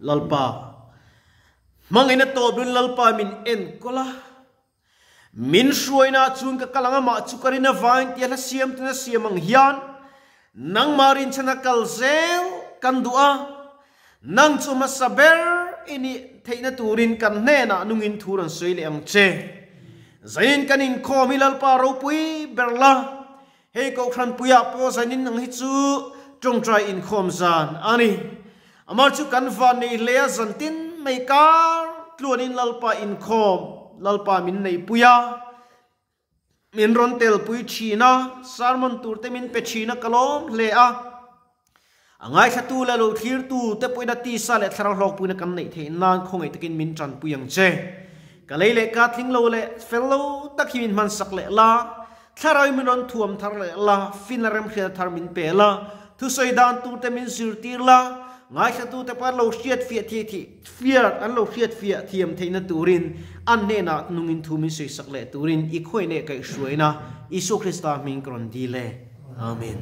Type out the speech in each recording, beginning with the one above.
Lalpa hmangaihna tawp in Lalpa min enkawl a, min hruaina ah chuan ka kal ang a, mah chu ka rin avangin tia hla siam tuna siam ang hian nangmah rinchhan a kal zel kan duh a, nang chu hmasa ber i nih theihna turin kan hnenah nungin thu rawn sawi leh ang che. Zanin kan inkhawm hi Lalpa ropui ber la. Hei Kohhran puiah pawh zanin nang hi chu tawngtai inkhawm zan a ni. Amah chu kan van nei hle a, zan tin mai kar tluanin Lalpa inkhawm, Lalpa min neihpui a, min rawn telpui thin a, sermon tur te min pe thin a, ka lawm hle a. A ngaithlatu leh lo thlirtu te pawhin a tisa leh thlarau hlawkpuina kan neih theih nan khawngaih takin min tanpui ang che. Ka lei leh ka tling lo leh fel lo tak hi min hmansak leh la, thlarau in min rawn thuam thar leh la, fin a remhriatna thar min pe la, thusawi dan tur te min zirtir la, ngaithlatu te pawh an lo hriat fiah thei thei fiah an lo hriat fiah thiam theihna turin an hnenah nungin thu min sawisak leh turin i khawi leh kaihhruaina Isua Krista hming ka rawn dil e. Amen.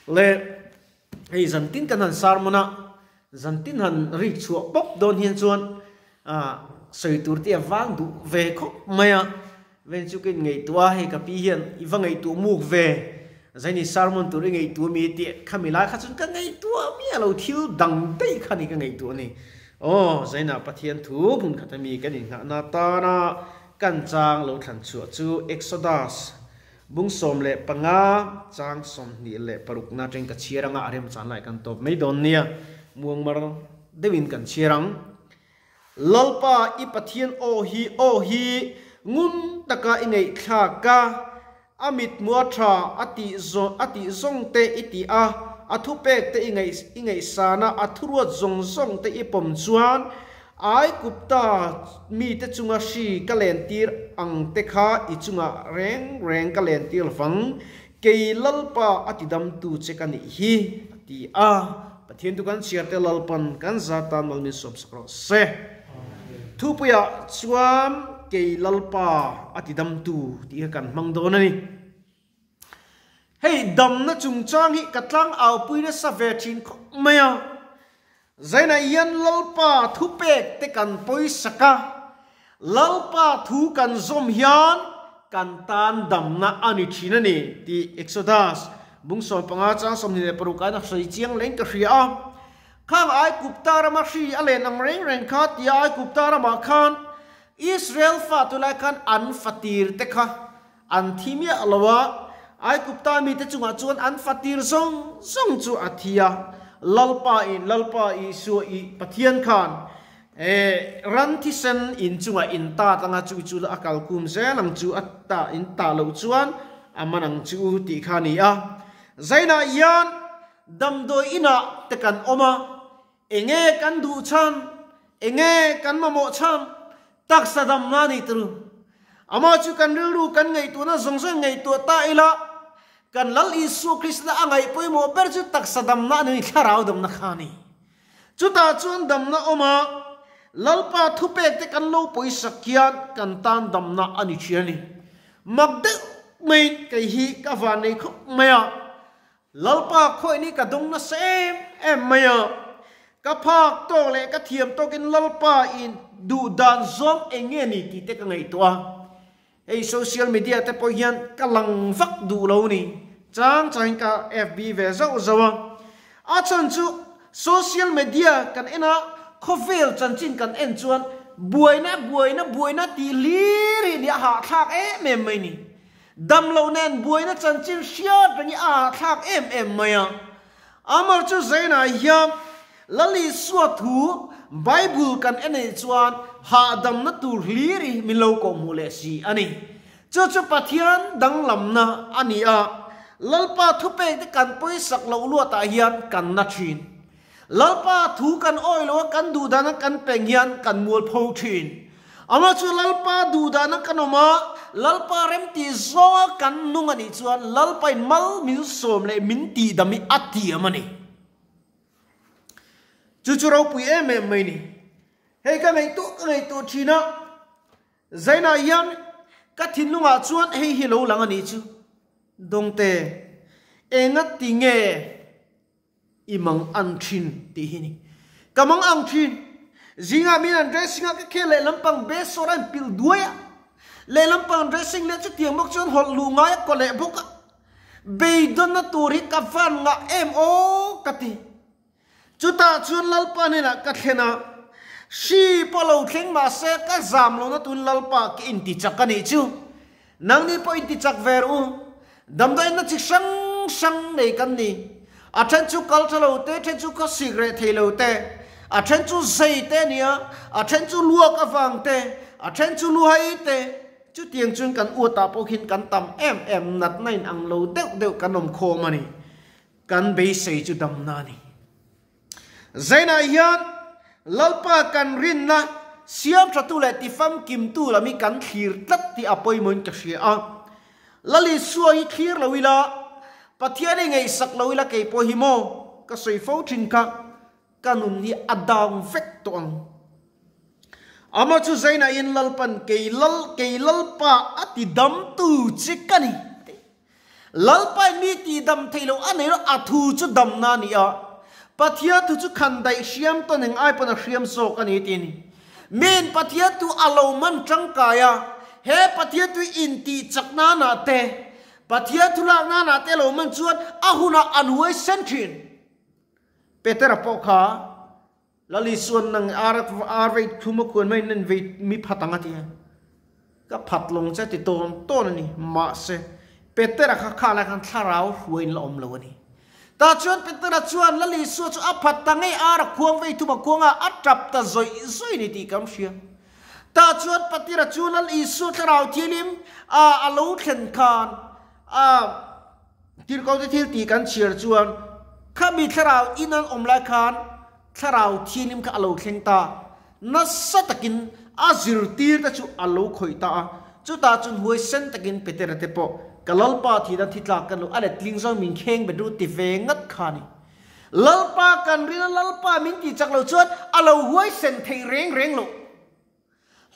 Le hei zantin kan han sermon a, zantin han rik chhuah pawp dawn hian chuan ah sawi tur te a vang duh ve khawp mai a, ven chu ka inngaihtuah a, hei ka pi hian i va ngaihtuah muk ve, zaini sermon tur i ngaihtuah mi tih khami lai kha chuan ka ngaihtuah miah lo, thil dang daih kha ni ka ngaihtuah a ni. Aw zainah Pathian thu hmun khat ami kan inngahna tana kan chang lo thlan chhuah chu Exodus Bung 15 chang 26 na atangin ka chhiar anga a remchan lai kan tawp mai dawn nia, muangmar deuhin kan chhiar ang. Lalpa i Pathian aw hi aw hi ngun taka i ngaihthlak a, a mithmua tha a tih a tih zawng te i tih a, a thupek te i ngaih i ngaihsan a, a thuruat zawng zawng te i pawm chuan Aigupta mite chunga hri ka lentir ang te kha i chungah reng reng ka lentir lovang, kei Lalpa a tidamtu che ka nih hi, a ti a. Pathian chu kan chhiarte Lalpan kan za tan mal min sawmsak rawh se. Thupuiah chuan kei Lalpa a tidamtu tih kha kan hmang dawn a ni. Hei damna chungchang hi ka tlang aupui nasa ve thin khawp mai a. Zainah hian Lalpa thupek te kan pawisak a, Lalpa thu kan zawm hian kan tan damna a ni thin a ni tih Exodus bung 15 chang 26 ah hian a sawi chiang leng ka hria a. Khang Aigupta rama hri a len ang reng reng kha tia Aigupta ramah khan Israel fa tulai khan an fatir te kha An thi miah lo a, Aigupta mite chungah chuan an fatir zawng zawng chu a thi a. Lalpa in, Lalpa Isua i Pathian khan, e, ran thisen in chungah in tat anga chu chu a kal kum zel ang chu a ta in tah loh chuan a man ang chu u tih kha a ni a. Zainah hian damdawi inah te kan awm a, enge kan duh chhan, enge kan mamawh chhan, Taksa damna ni tur. Amah chu kan rilru kan ngaihtuahna zawng zawng ngaihtuah ta ila, kan Lal Isua Krista a ngaih pawimawh ber chu taksa damna a ni, thlarau damna kha a ni. Chutah chuan damna awm a, Lalpa thupek te kan lo pawisak hian kan tan damna a ni thin a ni. Mak deuh maiin kei hi ka van nei khawp mai a, Lalpa khawi ni ka dawng nasa em em mai a, ka phak tawk leh ka thiam tawkin Lalpa in duh dan zawng eng nge ni tih te ka ngaihtuah a. Hei social media te pawh hian ka lang vak duh lo ni, chang changin ka FB ve zauh zauh a. A chhan chu social media kan en a, khawvel chanchin kan en chuan buaina buaina buaina tih hlir hi ni a hahthlak em em mai ni. Damlo nen buaina chanchin hriat reng hi a hahthlak em em mai a. Amar chu Zainah hian Lal Isua thu Bible kan en anih chuan hahdamna tur hlir hi min lo kawhhmuh leh si a ni. Chu chu Pathian danglamna a ni a, Lalpa thupek te kan pawisak loh luatah hian kan na thin. Lalpa thu kan awih lo a, kan duhdana kan peng hian kan mualpho thin. Amah chu Lalpa duhdana kan awm a, Lalpa remti zawnga kan nung a nih chuan Lalpain mal min sawm leh min tihdam hi a tiam a ni. Chu chu ropui em em mai ni. Hei ka ngaihtuah ka ngaihtuah thin a, Zainah hian ka thinlungah chuan hei hi lo lang a nih chu. Dawngte, enga ti nge? I mang an thin tih hi ni. Ka mang ang thin. Zingah min an dressing a ka khel lehlam pang besawr a in pilh duai a. Lehlam pang dressing leh chutiang bawk chuan hawlh luh ngai a kaw leh bawk a. Beidawnna tur hi ka van ngah em aw ka ti. Chutah chuan Lalpa hnenah ka thlen a, hri pawh lo thleng mahse ka zam lohna tun Lalpa ka inti chak a nih chu. Nangni pawh inti chak ve rawh u. Damdawiinna chi hrang hrang nei kan ni. A then chu kal tha lo te, then chu khaw sik reh thei lo te, a then chu zei te a nia, a then chu luak avang te, a then chu luhai te. Chutiang chuan kan uatah pawh khian kan tam em em natna in ang lo deuh deuh kan awm khawm a ni. Kan beisei chu damna a ni. Zainah hian Lalpa kan rinna siamthatu leh tifamkimtu lam hi kan thlir tlat tih a pawimawhin ka hria a. Lal Isua hi thlir lo ila, Pathian hi ngaihsak lo ila kei pawh hi maw ka sawi fo thin kha ka nun hi a down vek tawh ang. Ama chu Zainahin Lalpan kei Lal kei Lalpa a tidamtu che ka ni. Lalpai mi tih dam theih loh a nei lo, a thu chu damna a ni a, Pathian thu chu khan daih hriam tawn eng ai pawn a hriam zawk a ni tih a ni. Miin Pathian thu a lo man tangkai a, he Pathian thu intih chak nanah te, Pathian thu lak nanah te a lo man chuan a hunah an huaisen thin. Petera pawh kha Lal Isuan nang ar ar vei thum a khuan mai nan vei mi phat ang a ti a. Ka phat lawng che ti tawn tawn a ni. Mahse, Petera kha kha lai khan thlarau hruaiin la awm lo a ni. Tah chuan Petera chuan Lal Isua chu a phat ta ngei ar a khuang vei thum a khuang a, a tap ta zawih zawih a ni tih kan hria. Tah chuan Patira chu Lal Isua thlarau thianghlim a a lo thlen khan a Tirhkohte thil tih kan chhiar chuan khami thlarau in an awm lai khan thlarau thianghlim kha a lo thleng ta. Nasa takin a zirtirte chu a lo khawih ta a. Chutah chuan huaisen takin Petera te pawh ka Lalpa thihna thi tlak kan lo a let tling zawng min kheng bet ru ti ve ngat kha a ni. Lalpa kan rin a Lalpa min tih chak lo chuan a lo huaisen theih reng reng loh.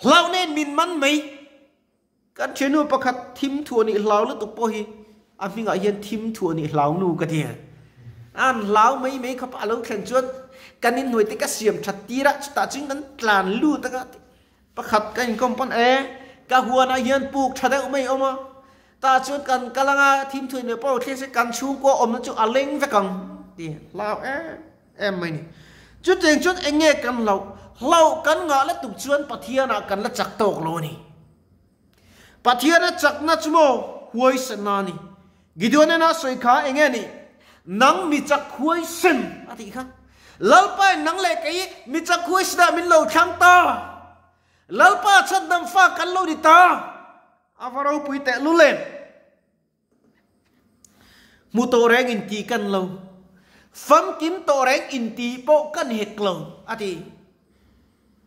Hlauh nen min man mai. Kan thiannu pakhat thim thu a nih hlau lutuk pawh hi a hmingah hian thim thu a nih hlau nu ka ti. An hlau mai mai khawp a lo thlen chuan kan inhnuai te ka siam that tir a, chutah chuan kan tlan lut anga pakhat ka inkawm pawn e ka huanah hian puk tha deuh mai a awm a, tah chuan kan kal anga thim thu inhnuai pawh thleng se kan chhungkua awmna chu a leng vek ang ti hlau em em mai ni. Chutiang chuan eng nge kan hlauh? Hlauh kan ngah lutuk chuan Pathianah kan la chak tawk lo a ni. Pathian a chakna chu maw huaisenna a ni. Gideon ena sawi kha eng nge nih? Nang mi chak huaisen a tih kha. Lalpain nang leh kei mi chak huaisenah min lo thlang ta. Lalpa chhandam fa kan lo ni ta. A va ropui teh lul em? Hmu tawh reng in tih kan lo. Famkim tawh reng in tih pawh kan hek lo, a ti.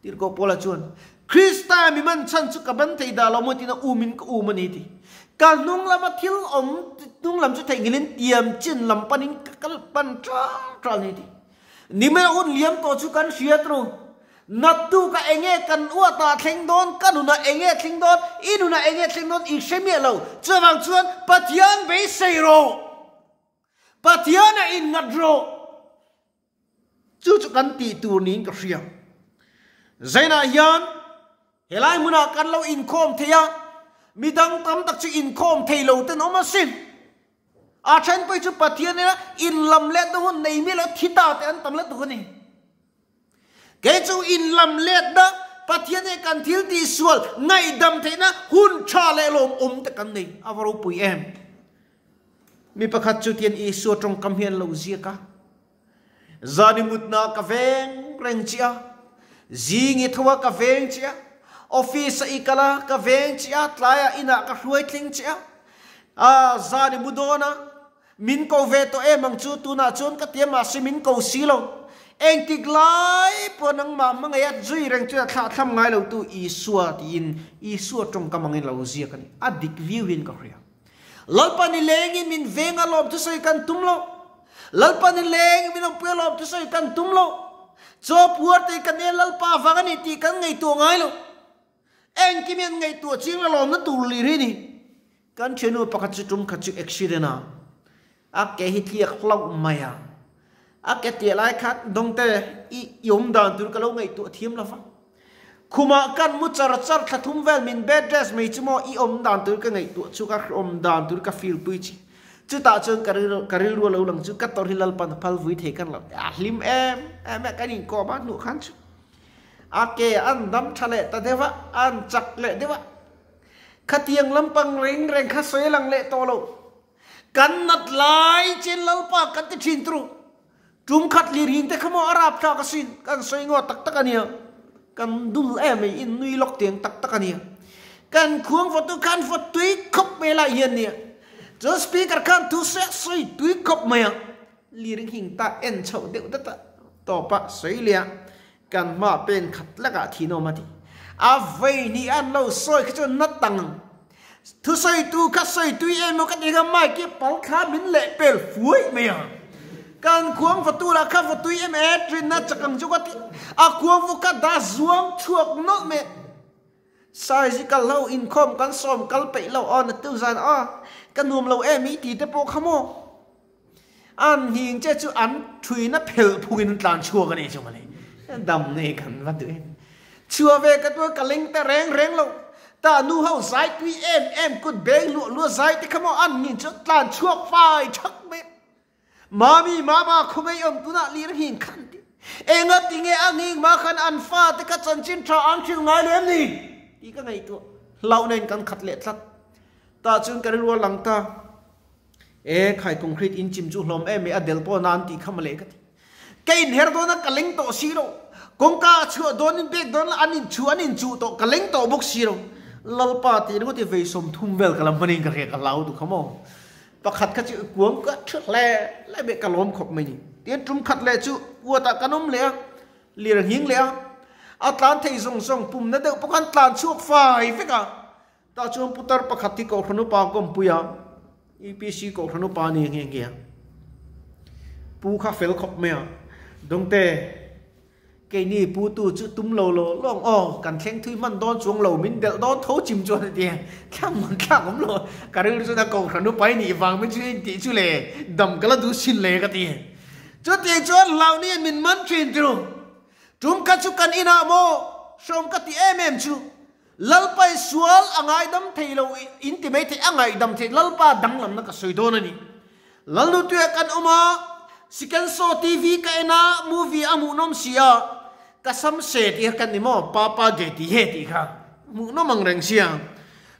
Tirhkoh Paula chuan, Krista mi man chhan chu ka ban thei dah lo maw tiin a umin ka um a ni, ti. Ka hnung lama thil awm hnung lam chu theihnghilhin tiam chin lam panin ka kal pan ṭal ṭal a ni, ti. Nimahsela hun liam tawh chu kan hriat ru. Naktuk ah enge kan uat ah thleng dawn, ka nun ah enge thleng dawn, i nun ah enge thleng dawn i hre miah lo. Chuvang chuan Pathian beisei rawh. Pathian ah inngat rawh. Chu chu kan tih tur niin ka hria. Zainah hian helai hmunah kan lo inkhawm thei a, midang tam tak chu inkhawm thei lo ten awm asin. A then pawh hi chu Pathian ina inlam let na hun nei miah lo thi ta te an tam lutuk a ni. Kei chu inlam letna Pathian he kan thil tih sual ngaihdam theihna hun tha leh lawmawm te kan nei a va ropui em. Mi pakhat chu tian Isua tawngkam hian lo ziak a, Zani mutna ka veng reng che a, zing i tho a ka veng che a, office a i kal a ka veng che a, tlaiah inah ka hruai thleng che a, a zani mu dawn a, Min ko ve tawh em ang chu, tunah chuan ka ti a, mahse min ko si lo. Engtik lai pawh nangmah hmangaih a zui reng chuan a thlahthlam ngai lo tu Isua tiin Isua tawngkam angin lo ziak a ni. A dik viau hian ka hria. Lalpa ni lengin min veng a lawm thusawi kan tum lo. Lalpa ni lengin min awmpui a lawm thusawi kan tum lo. Chaw puar te kan en Lalpa avang a ni tih kan ngaihtuah ngai lo. Engkim hian ngaihtuah chiang la lawmna tur lir hi ni. Kan thiannu pakhat chu tum khat chu accident a, a ke hi tliak hlauh mai a. A ke tia lai khan dawngte i i awm dan tur ka lo ngaihtuah thiam lo va. Khumah kan mu char char thla thum vel min bed rest mai chu maw i awm dan tur ka ngaihtuah chu ka awm dan tur ka feel pui chi. Chutah chuan ka rilru ka rilru a lo lang chu ka tawrh hi Lalpan a phal vui thei kan lo a hlim em em a kan inkawm a hnuh khan chu a ke an dam tha leh ta deuh a an chak leh deuh a khatiang lampang reng reng kha sawi lang leh tawh lo. Kan nat lai chen Lalpa kan ti thin turu. Tum khat lir hing te kha maw a rap thlak asin, kan sawi ngaw tak tak ania. Kan dul em mai in nui lawk tiang tak tak ania. Kan khuang vawtu khan vawt tui khawp mai lai hian nia. Chuan speaker khan thu sawi a sawi tui khawp mai a. Lir hing ta en chhoh deuh dat a tawp a sawi leh a kan hma pen khat lakah thinawm a ti. A vei ni an lo sawi kha chuan na tang ang. Thusawitu kha sawitui emaw ka ti kha mic hi pal thla min leh pel fuai mai a. Kan khuang vatu lah kha vatui em e rinna chak ang chu ka ti. A khuang vu kha dah zuang chhuak nawlh mai. Size hi kal ho inkhawm kan sawm kal peih lo aw na tu zan aw ka nuam lo em i ti te pawh kha maw. An nghing che chu an thuina phelh phungin an tlan chhuak a nih chu mawle. Dam nei kan va duh em. Chhuah ve ka tua ka leng ta reng reng lo. Ta nu ho zai tui em em kut beng luah luah zai te kha maw an nghing chu tlan chhuak fai thak mai. Mami mama khawngaih awm tunah lir nghing khan ti. Enga tinge a nghing ma khan an fa te kha chanchin tha an hrilh ngai lo em ni? Tih ka ngaihtuah. Hlauh nen kan khat leh tlat. Tah chuan ka rilru a lang ta. E khai concrete in chim chu hlawm em e a del pawh na an tih kha mawle ka ti. Ka inher dawn a ka leng tawh si lo. Kawngka a chhuah dawn in pek dawn la an in chu an in chuh tawh ka leng tawh bawk si lo. Lalpa tih ringawt i vei 30 vel ka la hman in ka hria ka hlau tu kha maw. Pakhat kha chu i kuang ka thu hle hle mai ka lawm khawp mai ni. Tin tum khat leh chu kuatah kan awm leh a lir a nghing leh a. A tlan thei zawng zawng pumna deuh pawh khan tlan chhuak fai vek a. Tah chuan putar pakhat hi Kohhran upa kawmpui a, UPC Kohhran upa a ni nghe nghe a. Pu kha fel khawp mai a, Dawngte, keini pu tu chu tum lo lo lawng aw, kan thleng thui hman dawn chuang lo, min delh dawn tho chim chuan a ti a, thlang man thlak awm lo, ka rilru chuan a Kohhran upa i nih vang min chu in tih chu le, dam ka la duh sin le ka ti. Chutiang chuan hlauhnian min man thin tiro, tum kha chu kan inah maw, hrawm ka ti em em chu. Lalpa i sual a ngaidam thei lo in ti mai thei, a ngaihdam thei Lalpa danglamna ka sawi dawn a ni. Lalnutuia kan awm a, Sikensaw TV ka en a, movie a hmuhnawm si a, ka sam se tih kha kan ni maw, Papa ge ti he tih kha hmuhnawm ang reng sia.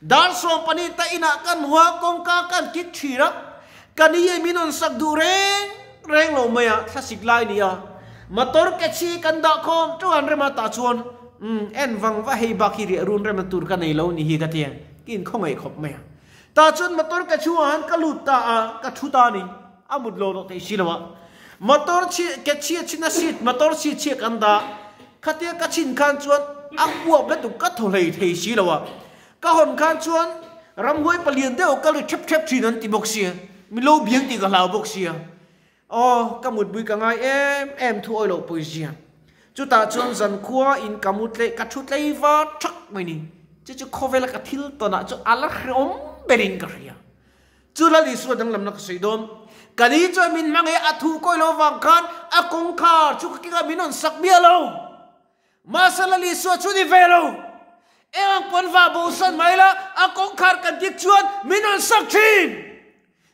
Dar 12 ta inah kan hmu a, kawngka kan kik thir a, ka ni e min rawn sak duh reng reng lo mai a, thlasik lai ni a, motor ke chhi kan dah khawm teuh an rem a, tah chuan Umm, en vang va hei bak hi riah run remna tur ka nei lo ni hi ka ti a, ka inkhawng ngaih khawp mai a. Tah chuan motor ka chhungah han ka lut ta a, ka thu ta a ni, a mut lo dawh thei si lo a. Motor chhi, ke chhia chhina seat, motor seat chhia kan dah, khatia ka chhin khan chuan a uap lutuk ka thaw hlei thei si lo a. Ka hawn khan chuan ramhuai palian deuh ka ri thep thep thin an ti bawk sia, mi lo biang tih ka hlau bawk sia. Aw, ka mutpui ka ngai em em thu awi loh pawih zia. Chutah chuan zankhua in ka mu tlei, ka thu tlei va thak mai ni. Chu chu khawvela ka thil tawnah chu a la hreawm berin ka hria. Chu Lal Isua danglamna ka sawi dawn. Ka ni chuan min hmang e a thu kawi lo vang khan a kawngkhar chu ka kengah min rawn sak miah lo. Mahse Lal Isua chu ni ve lo. Eng ang pawn va bosan mai la, a kawngkhar kan dik chuan min rawn sak thin.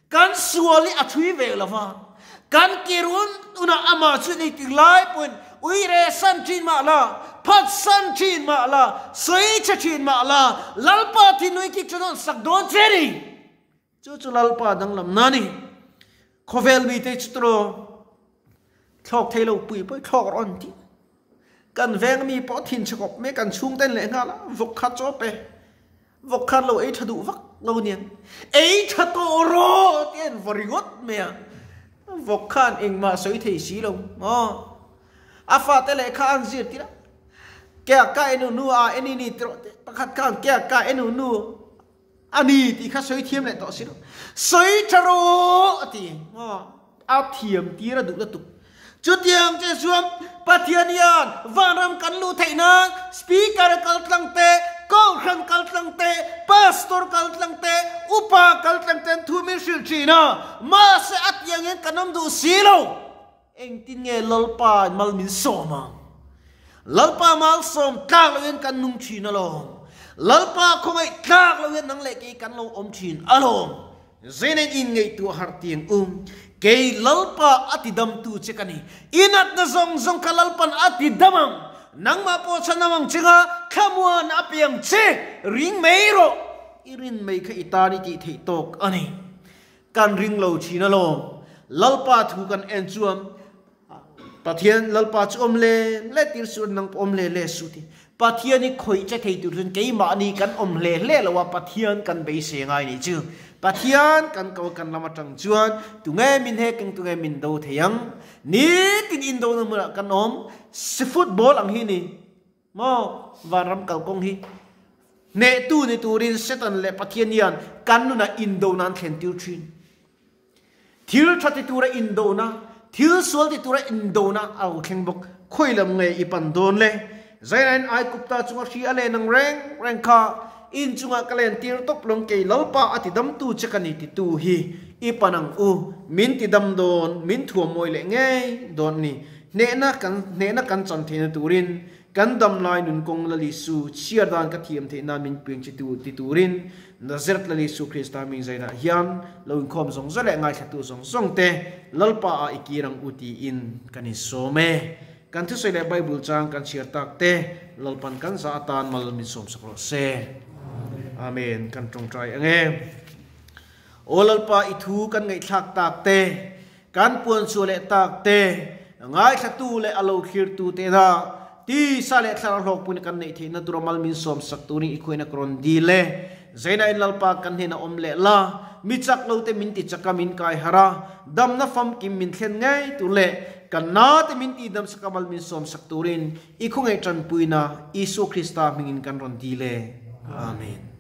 Kan sual hi a thui ve lo va, kan kir un unah amah chu ni tik lai pawhin ui re san thin mah la, phat san thin mah la, sawi chhe thin mah la, Lalpa thinlung i kik chu rawn sak dawn che ni. Chu chu Lalpa danglam na ni. Khawvel mite chu tawh thlawk thei lo pui pawh thlawk rawh an ti. Kan veng mi pawh thin chhe kawp mai kan chhung ten leh nghal a, vawk kha chaw pe. Vawk khan lo ei tha duh vak lo aniang. Ei tha tawh rawh tih a invaw ringawt mai a. Vawk khan engmah sawi thei si lo. Aw. A fate lehkha an zir tir a. Kea ka enu nu a eni ni tih rawh te. Pakhat khan kea ka enu nu a ni tih kha sawi thiam leh tawh si lo. Sawi tha rawh a ti. Aw. A thiam tir a duh lutuk. Chutiang che chuan Pathian hian vanram kan luh theih nan Speaker kal tlang te, Kohhran kal tlang te, Pastor kal tlang te, Upa kal tlang ten thu min hrilh thin a, mahse a tiangin kan awm duh si lo. Engtin nge Lalpa mal min sawm ang? Lalpa malsawm tlak loin kan nung thin alawm. Lalpa khawngaih tlak loin nang leh kei kan lo awm thin alawm. Zeinain in ngaihtuah harh tiang u. Kei Lalpa a tidamtu che ka ni. I natna zawng zawng kha Lalpan a tidam ang. Nangmah pawh chhan am ang che nga thlamuan a pe ang che. Ring mai rawh. I rin mai kha i tan i tih theih tawk a ni. Kan ring lo thin alawm. Lalpa thu kan en chuan Pathian Lalpa chu awm le le tir suh nang pawh awm le le suh ti. Pathian hi khawih che thei tur chuan keimahni kan awm hle hle lo a, Pathian kan beisei ngai nih chu. Pathian kan ko kan lam atang chuan tunge min hek ang tunge min do thei ang. Nitin indona hmunah kan awm. Si football ang hi ni. Maw vanram kalkawng hi hnehtu ni turin Satan leh Pathian hian kan nunah indona an thlen tir thin. Thil tha ti tura indona, thil sual ti tura indona a lo thleng bawk. Khawi lam nge i pan dawn le? Zainain Aigupta chunga hri a len ang reng reng kha in chungah ka len tir tawp lawng kei Lalpa a tidamtu che ka ni titu hi i pan ang u. Min tidam dawn, min thuammawi leh ngei dawn a ni. Hnehna kan hnehna kan chan theihna turin Kan dam lai nun kawng Lal Isu chhiar dan ka thiam theih nan min puing chi tu ti turin Nazareth Lal Isu Krista hming zainah hian lo inkhawm zawng zawng leh ngaithlatu zawng zawng te Lalpa ah i kir ang u tiin kan insawm e. Kan thusawi leh Bible chang kan chhiar tak te Lalpan kan zah atan mal min sawmsak rawh se. Amen. Kan tawngtai ang e. Aw Lalpa i thu kan ngaihthlak tak te Kan puan chhuah leh tak te, ngaithlatu leh a lo thlirtu tena tisa leh thlarau hlawkpuina kan neih theihna tura mal min sawmsak turin i khuaina ka rawn dil e. Zaina in Lalpa kan hnenah awm leh la, mi chak lo te min ti chak a min kai harh a, damna famkim min thlen ngei tur leh kan na te min tihdamsak a mal min sawmsak turin i khawngaih tanpuina Isua Krista hmingin kan rawn dil e. Amen.